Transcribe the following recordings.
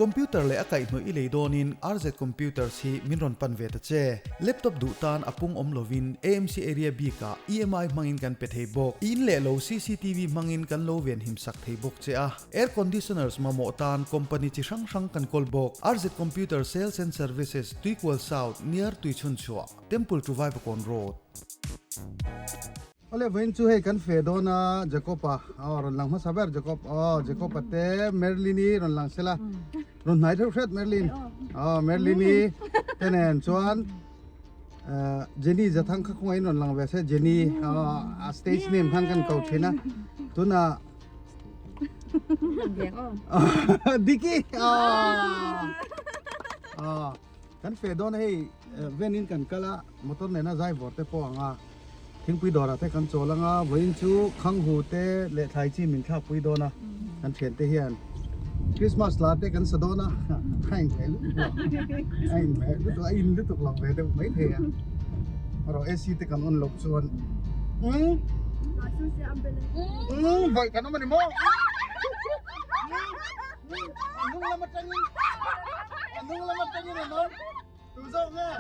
Computer leh a kaihhnawih i lei dawnin RZ Computers hi min rawn pan ve ta che. Laptop duh tan a pung awm lovin AMC area bikah EMI hmangin kan pe thei bawk. I in leh lo cctv hmangin kan lo venhim sak thei bawk che a. Air conditioners mamawh tan company chi hrang hrang kan kawl bawk. RZ Computer Sales and Services, Tuikual South, near Tuichhunchhuah, Temple to Vaivakawn Road. Awle vawiin chu hei kan fe dawn a Jacob-a aw rawn lang hmasa ber Jacob aw Jacob-a te Merlin-i rawn lang sela rawn hnai theuh hret Merlin aw Merlin-i te nen chuan eh Jenny Zathang kha khawngaih in rawn lang ve se Jenny aw a stage name khan kan ko thin a tunah Diki aw aw kan fe dawn a hei venin kan kal a motor nena zai vawr te pawh ang a. Thingpui dawrah te kan chawl anga vawiin chu Khanghu te leh thlai chi min thlakpui dawn a, kan thiante hian Christmas la te kan sa dawn a, a inhmeh lutuk lo, a inhmeh lutuk a in lutuk lo ve deuh mai thei a, erawh AC te kan on loh chuan umm umm vawi kan awm a ni maw? A hnung lam atangin a hnung lam atangin an awm. Tu zawk nge?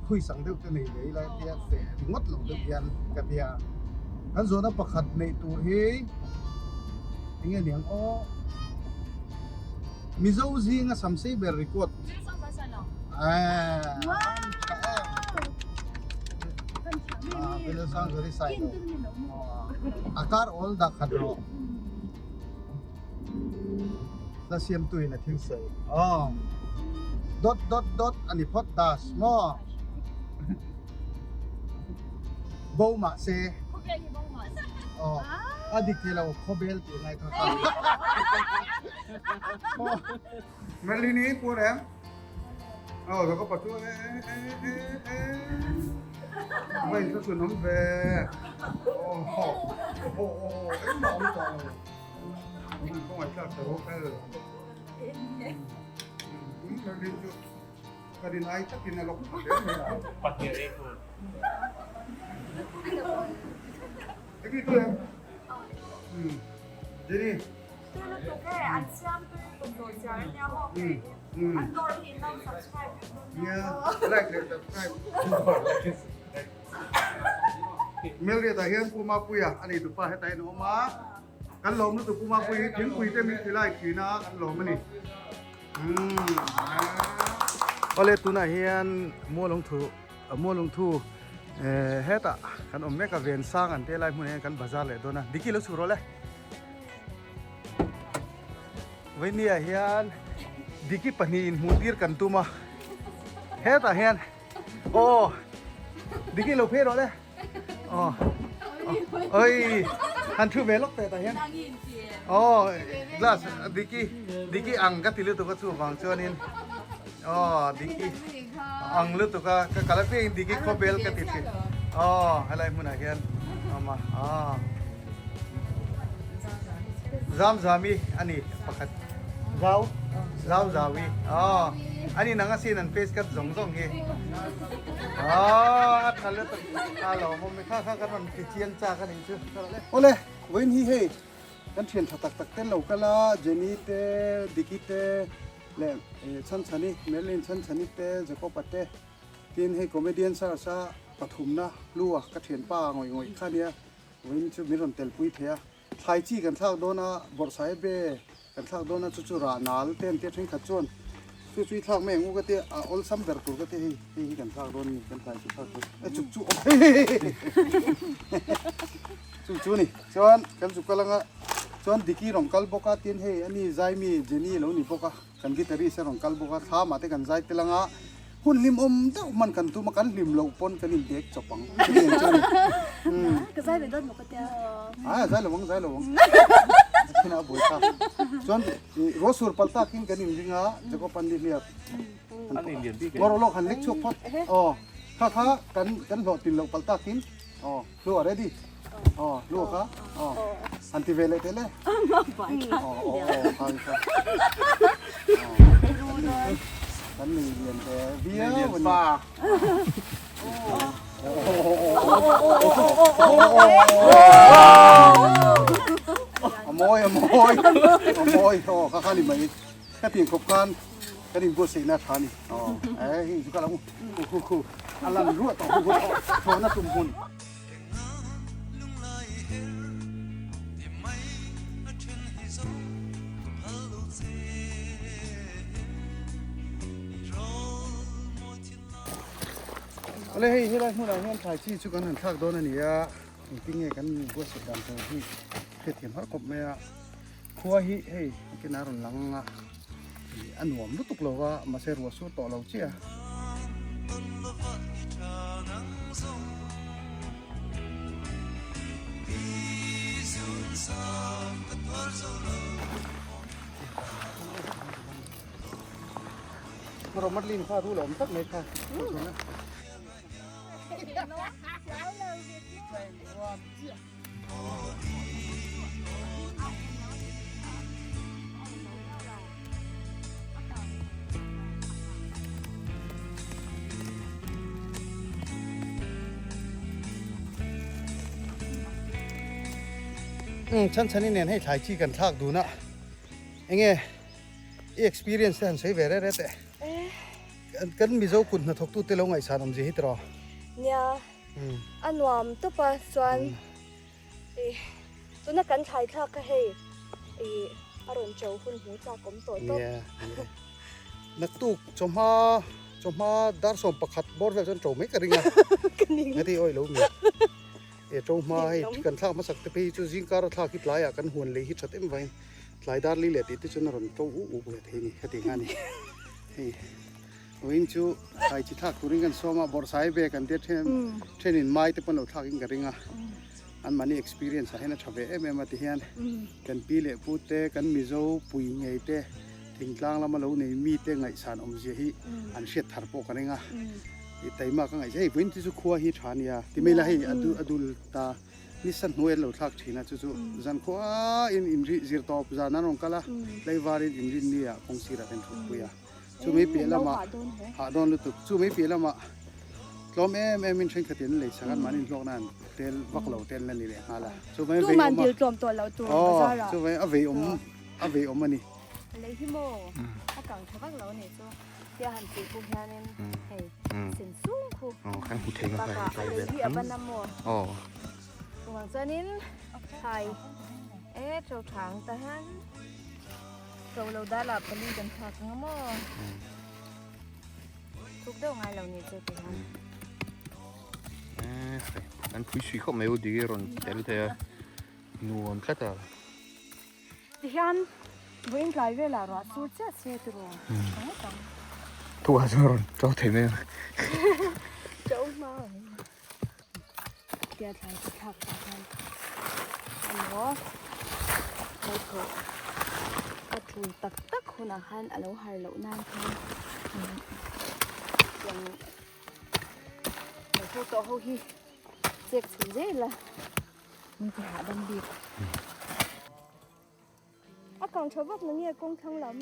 Khui sang deuh te nei ve ila tia fe ringawt lo deuh hian ka tia. Kan zawhna pakhat neih tur hi enge niang aw? Mizo zinga samsei ber record. A kar awl dah khat rawh. Hla siamtu in a thil sawi. Aw. Dot dot dot a ni phawt das maw? Bo mah se. Aw. A dik thei lo khawbel tih ngai kha kha. Merlin i puar em? Aw ka pa chu e e e e Vai chu chu nom ve. Oh oh oh oh engmah awm tawh lo. Kawng ai tlak ta ro fel. Merlin chu ka rin ai takin a lawk tha hle mai a. Pahnih ei tur. Eki tu em? Jenny. Tui lutuk e, an siam tui lutuk dawn chiar a nia maw hei an dawr hi in lo subscribe vek dawn nia maw. Like leh subscribe. Melriat ah hian Pu Mapuia a nei tupa hetah hian a awm a, kan lawm lutuk Pu Mapuia hi thingpui te min ti lai thin a kan lawm a ni. Awle tunah hian Mualungthu Mualungthu hetah kan awm mek a Vensang an tih lai hmunah hian kan bazar leh dawn a, Diki lo chhuk rawh le. Vainia hian Diki pahnihin hmuh tir kan tum a, hetah hian aw Diki lo phei rawh le aw oi han thu ve lawk teh tah hian aw glass Diki Diki ang ka ti lutuk a chuvang chuanin aw Diki ang lutuk a ka kal apiangin Diki khawbel ka ti thin aw helai hmunah hian awm a aw. Zamzami a ni pakhat Zau Zau Zaui aw a ni nang asin an face cut zawng zawng hi aw a tha lutuk a lawmawm e kha kha kan rawn ti chiang chak a nih chu Awle vawiin hi hei kan thian tha tak tak te lo kal a Jenny te Diki te leh Chhanchhani Merlin Chhanchhani te Jacob-a te tin hei comedian search a pathumna hlua ka thianpa ngawih ngawih kha nia. Vawiin chu min rawn telpui thei a, thlai chi kan thlak dawn a, bawrhsai be kan thlak dawn a, chu chu rah nal te an tia thenkhat chuan chu chu i thlak mai ang u ka tia, a awlsam ber tur ka tia hei, hei hi kan thlak dawn a ni, kan thlai chu thlak tur e chuk chu awm hei hei hei chu chu ni chuan kan zu kal anga chuan Diki rawn kal bawk a tin hei ani Zaimi Jenny lo ni bawk a. Kan guitarist a rawn kal bawk a, thlamah te kan zai tel anga hun hlimawm deuh hman kan tum a, kan hlim loh pawn kan indek chawp ang chutiang chu a ni. Ka zai ve dawn maw ka tia. Ai a zai lo ang, zai lo ang. China a buai thlak. Chuan ruahsur pal takin kan inring a, Jacob an ni hliap. Ngawr lawk han lek chhuak phawt. Aw, kha kha kan kan hlawhtlin loh pal takin. Aw, hlu a ready. Aw, hlu a kha. Aw, han ti ve leh teh le. Aw, aw, aw, kha kha. Aw, kan nei lian ve viau a ni. A mawi a mawi a mawi aw kha kha ni mai ka tin khawp khan kan inbuatsaihna a tha a ni aw eh hei chu ka lo khu khu khu a lan ruah tawh khu khu thlawhna tum hmun. Awle hei helai hmunah hian thlai chi chu kan han thlak dawn a ni a, engtin nge kan buatsaih dan tur hi hriatthiam har khawp mai a, khua hi hei engtin a rawn lang a, a nuam lutuk lo va mahse ruah sur tawh lo chiah a. Romatlin kha rul a awm tlat mai kha. Chhan chhan in nen hei thlai chi kan thlak dun a enge i experience te han sawi ve reh reh teh kan Mizo kut hnathawk tu te lo ngaihsan awm zia hi tiraw? Nia a nuam tawp a chuan ih tuna kan thlai thlak kha hei ih a rawn cho hun hmu chak awm tawh tawp. Nia nia naktuk chawhma chawhma dar 11 bawr vel chuan to mai ka ring a ngati awih lo mi e to hma hei kan thlak hmasak te phei chu zingkar a thlak hi tlaiah kan huan lei hi that em vain tlai dar li leh tih te chuan a rawn to u uk ve thei a ni heti nga ni hei vawiin chu thlai chi thlak turin kan sawm a bawrhsai ve kan tia then thenin mai te pawn lo thlakin ka ring a an mahni experience ah hian a tha ve em em a ti hian kan pi leh pu te kan Mizo pui ngei te thingtlang lama lo nei mi te ngaihsan awmzia hi an hriat thar pawh ka ring a i taima ka ngaih hei vawiin te chu khua hi tha a nia ti mai la hei a dul ta Nisa hnuai an lo thlak thin a, chu chu zan khuain inri zir tawp zan an rawn kal a, tlaivarin inrin ni ah kawng sirah kan thut pui a. Chu mai piah lamah hah dawn lutuk, chu mai piah lamah tlawm em em in thenkhatin an lei sak a, mahni inhlawkna an tel vak lo te an la ni leh nghal a. Chu mai vei awm a, aw chu mai a vei awm a vei awm a ni. Lei hi maw a kang tha vak lo a nih chu. Tia han tih pawh hianin hei sen sung khu bakah a lei hi a ban a maw chuvang chuanin thlai e to thang ta hian to lo dal ah pali kan thlak ang a maw thuk deuh ngai lo ni chu ti hian. An phui sui khawp mai u dik i rawn tel thei a nuam tlat a. Tihian vawiin tlai velah ruah sur chiah se tiraw ka ngawt ang. Thuah chuan rawn to thei mai ang. To hma ang. Tia thlai chu thlak pah hian emaw lo thawh a tul tak tak hunah khan a lo har loh nan khan tiang lo tho tawh ho hi chek chho zel a. Min ti hahdam bik. A kang tha vak na nge kawng thlang lam.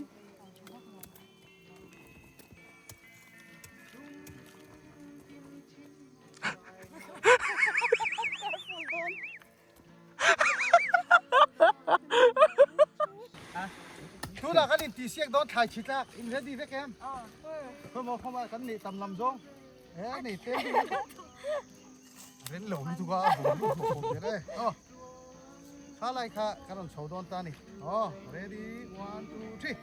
Tunah kan intihsiak dawn thlai chhi tlak in ready vek em? Khawmaw khawmah kan neih tam lam zawng he nei tlem deuh. Rin lo lutuk a a bawm lutuk bawk ber e. Aw. Kha lai kha ka rawn chho dawn ta ni. Aw, ready, one, two, three.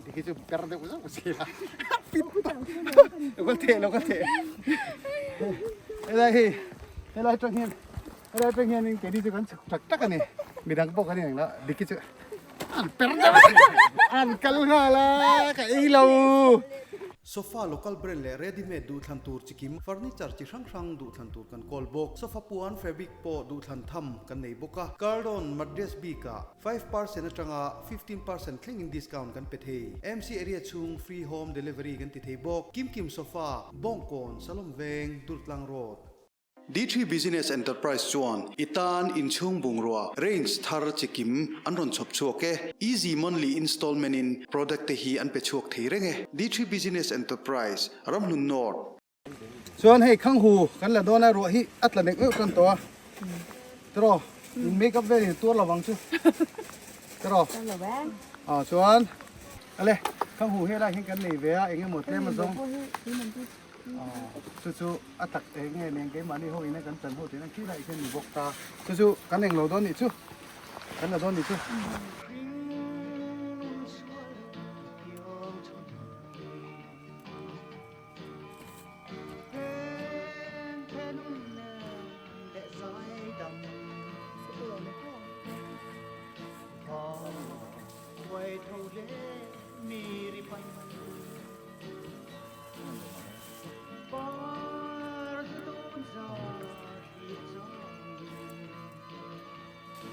Dikhi chu per deuh zauh si la. Pit lo ka theh lo ka theh. Helai hi helai tang hian helai tang hian in keini chu kan chhuk tak tak ani. Midang pawh kan inang la dikhi chu an per deuh an kal nghal a ka ei lo. Sofa local brand leh ready made duhthlan tur chikim furniture chi hrang hrang duhthlan tur kan kawl bawk. Sofa puan fabric pawh duhthlan tham kan nei bawk a. Cardon mattress bikah 5% atanga 15% thlengin discount kan pe thei. MC area chhung free home delivery kan ti thei bawk. Kimkim Sofa, Bawngkawn, Salom Veng, Durtlang Road. D3 Business Enterprise chuan i tan inchhung bungrua range thar chikim an rawn chhawp chhuak e. Easy monthly installment in product te hi an pe chhuak thei reng e. D3 Business Enterprise, Ramhlun North. Chuan hei Khanghu kan la dawn a, ruah hi a tla nek meuh tan tawh a. Tiraw, in make up vel in tuar lo vang chu. Tiraw. Aw chuan ale Khanghu helai hian kan nei ve a, eng emaw tlem azawng. Chu chu a tak eng nge nen keimahni ho ina kan chan ho tih ang khi lai hian ni bawk ta. Chu chu kan englo dawn nih chu. Kan la dawn nih chu.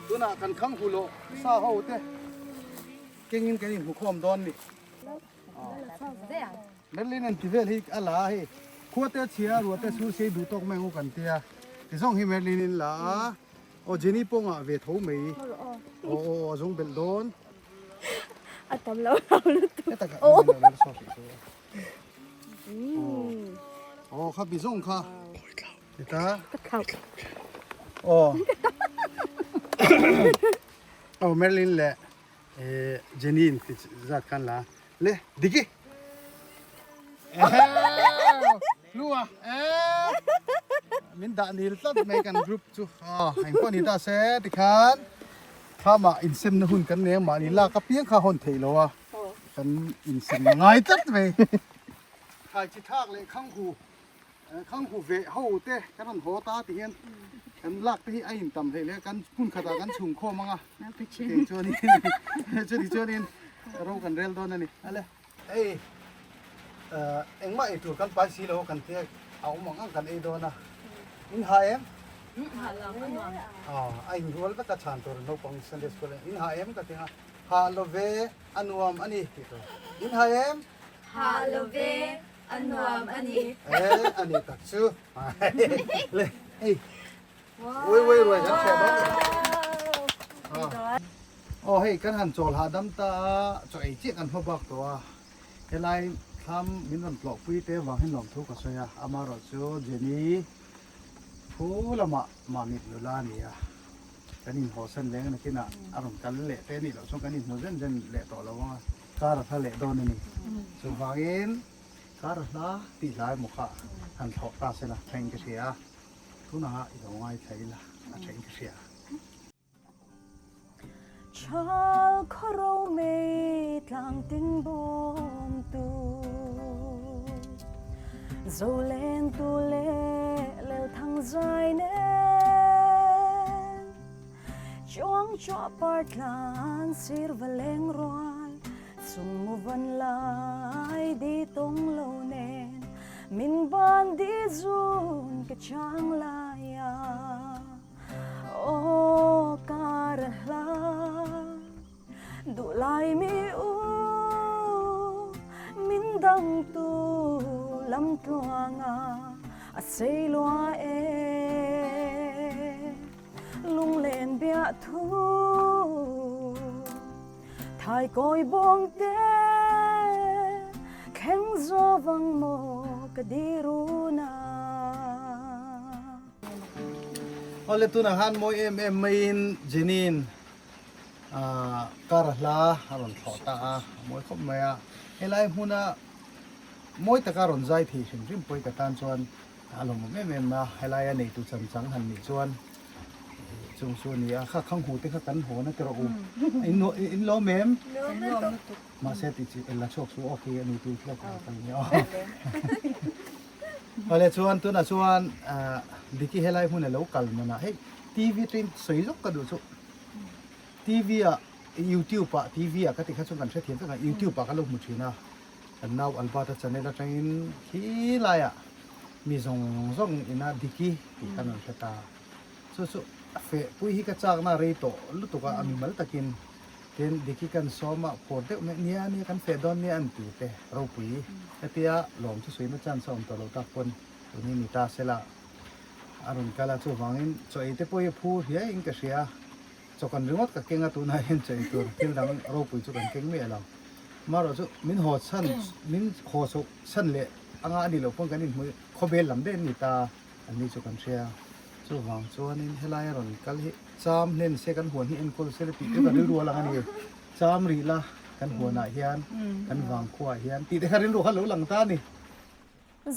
Tunah kan khang hu loh sa ho te kengin kan inhmu khawm dawn ni. Merlin an ti vel hi a la a hei khua te chhia ruah te chhur sei duh tawk mai ang u kan tia tizawng hi Merlin in la a aw Jenny pawng ah ve tho mai aw aw a zawng belh dawn. A tam lo lo lutuk. Heta ka aw aw kha bi zawng kha tita aw aw Merlin leh Jenny in ti zat khan la le diki lua min dah nil tlat mai kan group chu engpawh ni ta se tikhan Thlamah insemna hun kan nei a, mahni lak apiang kha hawn theih lo a, kan insem ngai tlat mai. Thlai chi thlak leh khanghu, khanghu veh ho te kan rawn haw ta ti hian kan lak te hi a intam hlei hle a, kan hmun khatah kan chhung khawm ang a, kei chuanin chuti chuanin ro kan rel dawn a ni. Ale hei engmah ei tur kan pai si lo kan tia a awm ang ang kan ei dawn a, in ha em? A inrual vek a chhan tur naupang Sunday school in in ha em ka ti a, ha lo ve a nuam a ni tih tur. In ha em? Ha lo ve a nuam a ni. E a ni tak chu. Le hei uai uai ruai kan hriat dawn ni. Aw hei kan han chawl hahdam ta a, chaw ei chiah kan hma bak tawh a. Helai thlam min rawn tlawhpui te vang hian lawmthu ka sawi a, amaherawhchu Jenny Thu lamah mahni nula a ni a, kan inhawsan leng nakinah a rawn kal leh te anih loh chuan kan inhmu zen zen leh tawh lo ang a, kar a hla leh dawn a ni. Chuvangin kar a hla tih hlai emaw kha han thlawh ta sela thleng ka hria a, tunah i lo ngaithla ila a thleng ka hria. Chal khawro mei tlang tin bawm tu Zo leng tu le lel thang zai nen Chuang chua par tlan sir va leng rual Chung mu van lai di tong lo nen Min ban di zun ka chang lai a Aw kar hla duh lai mi u min dang tu lam tluanga a sei lua e lunglen bia thu thai kawi bawng te thleng zo vang maw ka diruna. Awle tunah khan mawi em em maiin Jenin ah kar hla a rawn thlawh ta a, a mawi khawp mai a. Helai hmuna mawi taka rawn zai thei hrim hrim pawh hi ka tan chuan a lawmawm em em a, helaia neitu chan chang han nih chuan chung chu a ni a, kha khang hu te kha kan hawn a ti rawh u, in lawm em? Mahse tih chi la chhuak chu aw khi a ni tu hlek ang ka ni aw. Awle chuan tunah chuan Diki helai hmun a lo kal man a hei TV train sawi zawk ka duh chu TV ah YouTube ah TV ah ka ti kha chuan kan hrethiam vek a YouTube ah ka lo hmu thin a. Kan nau Albert-a channel atangin khi laiah mi zawng zawng ina Diki tih kha an rawn hre ta. Chu chu a feh pui hi ka chakna a rei tawh lutuk a, a mimal takin tin Diki kan sawm a, phur deuh mai nia nia kan feh dawn nia an ti te ropui hetia lawm chu suina chance a awm tawh loh tak pawn tun hi ni ta sela a rawn kal a, chuvangin chaw ei te pawh hi a phur hiaiin ka hria. Chaw kan ringawt ka keng a tunah hian chaw ei tur thil dang ropui chu kan keng miah lo. Amaherawh chu min haw chhan min haw chhoh chhan leh anga a nih loh pawn kan inhmu khawvel lam daih an ni ta an ni chu kan hria. Chuvang chuanin helai a rawn kal hi cham hlen se kan huan hi enkawl se la tih te ka rilru a lang a ni. Cham rih la kan huanah hian kan vangkhuaah hian tih te kha rilru kha lo lang ta a ni.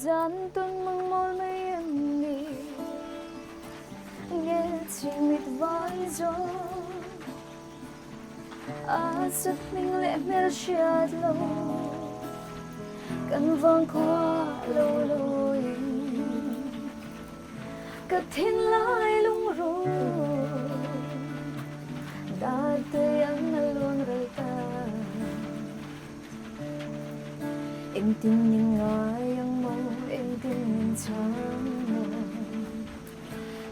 Zan tun mang mawl mai em ni Nge chimit vai zo A sut hming leh hmel hriat lo Kan vang khua lo lawiin Ka thinlai lungruh Dar tui ang a luang ral ta. Engtin min ngai ang maw, engtin min chhang maw?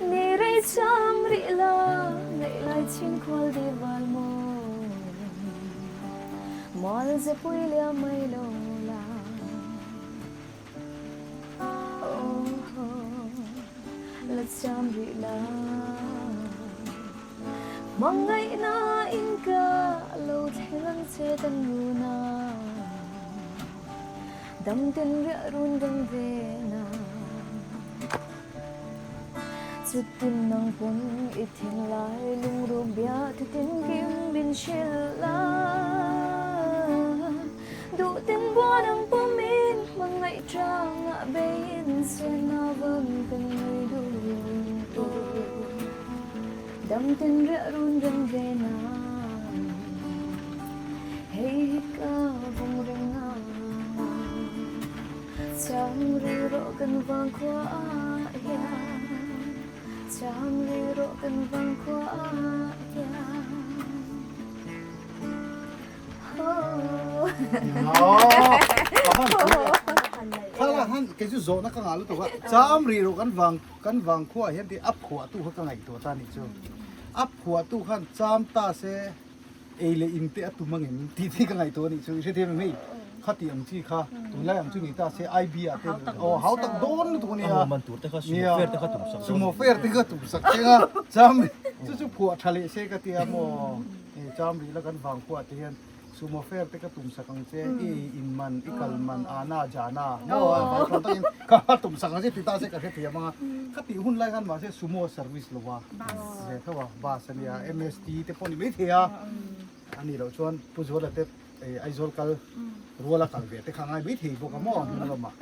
Ni rei cham rih la, ngaih lai chhing khual di val maw? Mual ze pui liam mai lo la, oh la cham rih la. Hmangaihna in ka lo thleng ang che kan run a, dam tin riah run rem ve na. Chutin nang pawn i thinlai lungruk bia thutin kim min hrilh a, duh tin buan ang pawmin hmangaih tlangah beiin sena vang kan ngei duh tawh. Dam tin riah run rem ve na Hei hi ka vawng reng a Chang rih rawh kan vang khua ah hian Chang rih rawh kan vang khua ah hian Khala han kei chu zawhna ka ngah lutuk a cham rih rawh kan vang Kan vangkhuaah hian tih a phuahtu kha ka ngaihtuah ta nih chu. A phuahtu khan cham ta se ei leh in te a tum angem tih te ka ngaihtuah nih chu. I hrethiam em hei? Kha tih ang chi kha tunlai ang chu ni ta se IB ah te aw hau tak dawn lutuk ania. A man tur te kha sumo fair te kha tum sak dawn. Sumo fair te kha tum sak teng a cham chu chu phuah tha leh se ka tia maw. Cham rih la kan vangkhuaah te hian Sumo fair te ka tum sak ang che, i in man, i kal man, ana jana, maw a vai thawn takin ka tum sak ang che ti ta se ka hrethiam ang a. Ka tih hun lai khan mahse sumo service lo a ve tho a, bus a nia, MST te pawh ni maithei a, a nih loh chuan Pu Zuala te Aizawl kal ruala kal ve te kha a ngai maithei bawk a maw hnung lamah.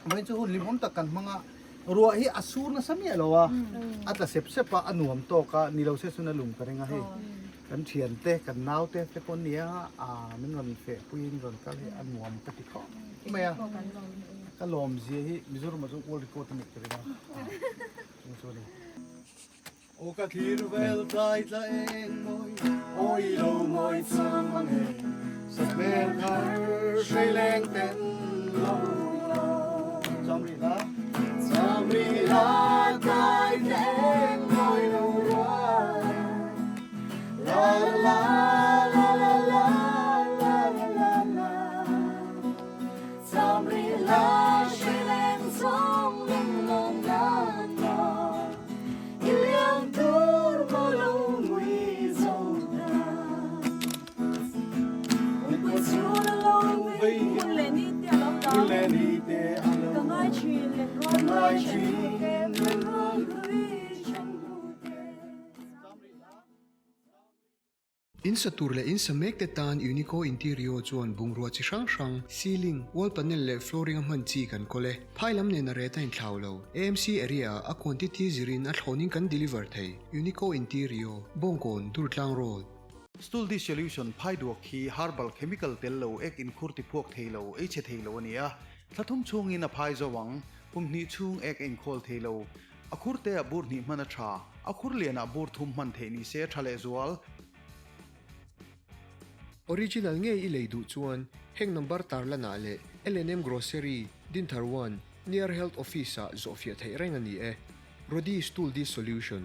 Vawiin chu hun hlimawm tak kan hmang a, ruah hi a sur nasa miah lo a, a tla sep sep a, a nuam tawk a, ni lo se chuan a lum ka ring a hei. Kan thiante, kan naute te pawh nia a min rawn feh puiin rawn kal hi a nuam ka ti khawp mai a. Ka lawmzia hi Mizoram ah chuan world record a nih ka ring a. Chung chu a ni. Aw ka thlir vel tlai tla eng mawi, awi lo mawi chang ang e, sakhmel thar hrei leng ten lo lo. Cham rih la. Cham rih la tlai tla eng mawi lo rual. La la la la la la la la la. Cham rih la hrei leng zawng lung lawm nan maw. I liam tur maw lo ngui zo ta. Mipui chu la lo vei. Hun leh ni te a lo tam. Hun leh ni te a lo Ka ngai thin len rual Ka ngai hlui then thin hnu te. len rual hlui then hnu te. In sa tur leh in sa mek te tan Unico Interior chuan bungrua chi hrang hrang, ceiling, wall panel leh flooring a hman chi kan kawl e. Phai lam nen a ret a inthlau lo. AMC area ah a quantity zirin a thlawnin kan deliver thei. Unico Interior, Bawngkawn, Durtlang Road. Stool dissolution phai duak hi herbal chemical tel lo ek inkhur ti phuak thei lo, ei chhe thei lo a ni a. Thla thum chhungin a phai zo ang. Kum hnih chhung ek a inkhawl thei lo. A khur te ah bur hnih hman a tha, a khur lian ah bur thum hman theih ni se a tha leh zual. Original ngei i lei duh chuan heng number tarlanah leh L&M Grocery, Dinthar One, Near Health Office ah zawhfiah theih reng a ni e. Rodi Stool Dish Solution.